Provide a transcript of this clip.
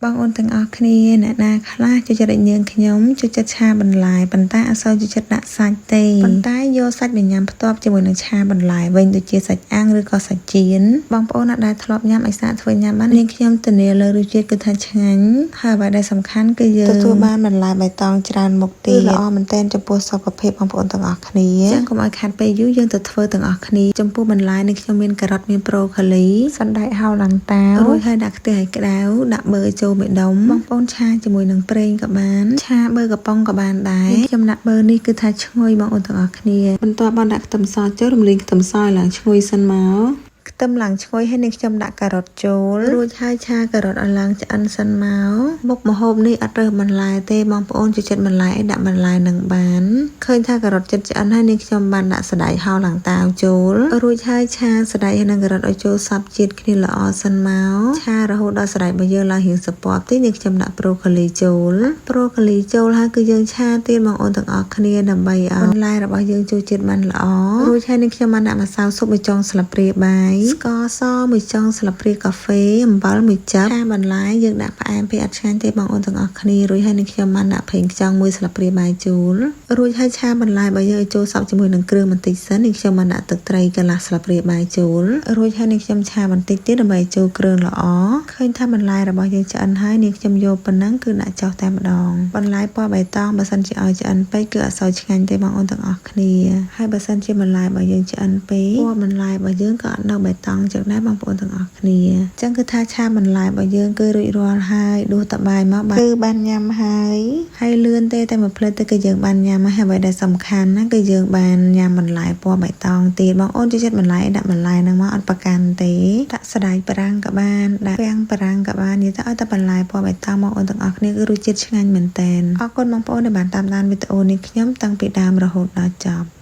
បងអូនទាំងអស់គ្នាអ្នកណាខ្លះចូលចិត្តឲ្យនាងខ្ញុំចូលចិត្តឆាបន្លែប៉ុន្តែអត់សូវចូលចិត្តដាក់សាច់ទេប៉ុន្តែយកសាច់មកញ៉ាំផ្ទាប់ជាមួយនឹងឆាបន្លែវិញដូចជាសាច់អាំងឬក៏សាច់ចៀនបងប្អូនអ្នកដែលធ្លាប់ញ៉ាំឲ្យសាកធ្វើញ៉ាំបាននាងខ្ញុំធានាលើរសជាតិគឺថាឆ្ងាញ់ហើយអ្វីដែលសំខាន់គឺយើងទទួលបានបន្លែបៃតងច្រើនមុខទៀតល្អមែនទែនចំពោះសុខភាពបងប្អូនទាំងអស់គ្នាចឹងកុំឲ្យខាត់ពេលយូរយើងទៅធ្វើទាំងអស់គ្នាចំពោះបន្លែនេះខ្ញុំមានការ៉ុតមានប្រូកូលីសណ្តែកហៅឡាំងតាវរួចហើយដាក់ខ្ទះឲ្យក្តៅដាក់ប៊ឺចូលមួយដុំបងប្អូនឆាជាមួយនឹងប្រេងក៏បានឆាប៊ឺកំប៉ុងក៏បានដែរខ្ញុំដាក់ប៊ឺនេះគឺថាឈ្ងុយបងប្អូនទាំងអស់គ្នាបន្ទាប់បានដាក់ខ្ទឹមសចូលរំលីងខ្ទឹមសឲ្យឡើងឈ្ងុយសិនមកខ្ទឹមឡើងឈ្ងុយហើយនេះខ្ញុំដាក់ការ៉ុតចូលរួចហើយឆាការ៉ុតឲ្យឡើងឆ្អិនសិនមកមុខម្ហូបនេះអត់រើសបន្លែទេបងប្អូនចូលចិត្តបន្លែអីដាក់បន្លែនឹងបានឃើញថាការ៉ុតចិត្តឆ្អិនហើយនេះខ្ញុំបានដាក់សណ្តែកហោឡើងតាវចូលរួចហើយឆាសណ្តែកហើយនឹងការ៉ុតឲ្យចូលសព្វជាតិគ្នាល្អសិនមកឆារហូតដល់សណ្តែករបស់យើងឡើងរៀងសពប់តិចនេះខ្ញុំដាក់ប្រូកូលីចូលប្រូកូលីចូលហើយគឺយើងឆាទៀតបងប្អូនទាំងអស់គ្នាដើម្បីឲ្យបន្លែរបស់យើងចូលជាតិបានល្អរួចហើយនេះខ្ញុំបានដាក់ម្សៅស៊ុបមួយចុងស្លាបព្រាបាយស្ករសមួយចុងស្លាបព្រាកាហ្វេអំបិលមួយចឹបឆាបន្លែយើងដាក់ផ្អែមពេកអត់ឆ្ងាញ់ទេបងប្អូនទាំងអស់គ្នារួចហើយនេះខ្ញុំបានដាក់ប្រេងខ្យងមួយស្លាបព្រាបាយចូលរួចហើយឆាបន្លែរបស់យើងឲ្យចូលសព្វជាមួយនឹងគ្រឿងបន្តិចសិននេះខ្ញុំបានដាក់ទឹកត្រីកន្លះស្លាបព្រាបាយចូលរួចហើយនេះខ្ញុំឆាបន្តិចទៀតដើម្បីចូលគ្រឿងល្អឃើញថាបន្លែរបស់យើងឆ្អិនហើយនេះខ្ញុំយកប៉ុណ្ណឹងគឺដាក់ចុះតែម្ដងបន្លែពណ៌បៃតងបើសិនជាឲ្យឆ្អិនពេកគឺអត់សូវឆ្ងាញ់ទេបងប្អូនទាំងអស់គ្នាហើយបើសិនជាបន្លែរបស់យើងឆ្អិនពេកពណ៌បន្លែរបស់យើងក៏អត់នៅបៃតងចឹងដែរបងប្អូនទាំងអស់គ្នាចឹងគឺថាឆាបន្លែរបស់យើងគឺរួចរាល់ហើយដួសតបាយមកគឺបានញ៉ាំហើយហើយលឿនទេតែមួយភ្លែតទៅគឺយើងបានញ៉ាំហើយអ្វីដែលសំខាន់ណាគឺយើងបានញ៉ាំបន្លែពណ៌បៃតងទៀតបងអូនចូលចិត្តបន្លែដាក់បន្លែហ្នឹងមកអត់ប្រកាន់ទេដាក់សណ្តែកប្រាំងក៏បានដាក់ពាំងប្រាំងក៏បាននិយាយទៅឲ្យតែបន្លែពណ៌បៃតងបងអូនទាំងអស់គ្នាគឺរសជាតិឆ្ងាញ់មែនតើអរគុណបងប្អូនដែលបានតាមដានវីដេអូនេះខ្ញុំតាំងពីដើមរហូតដល់ចប់។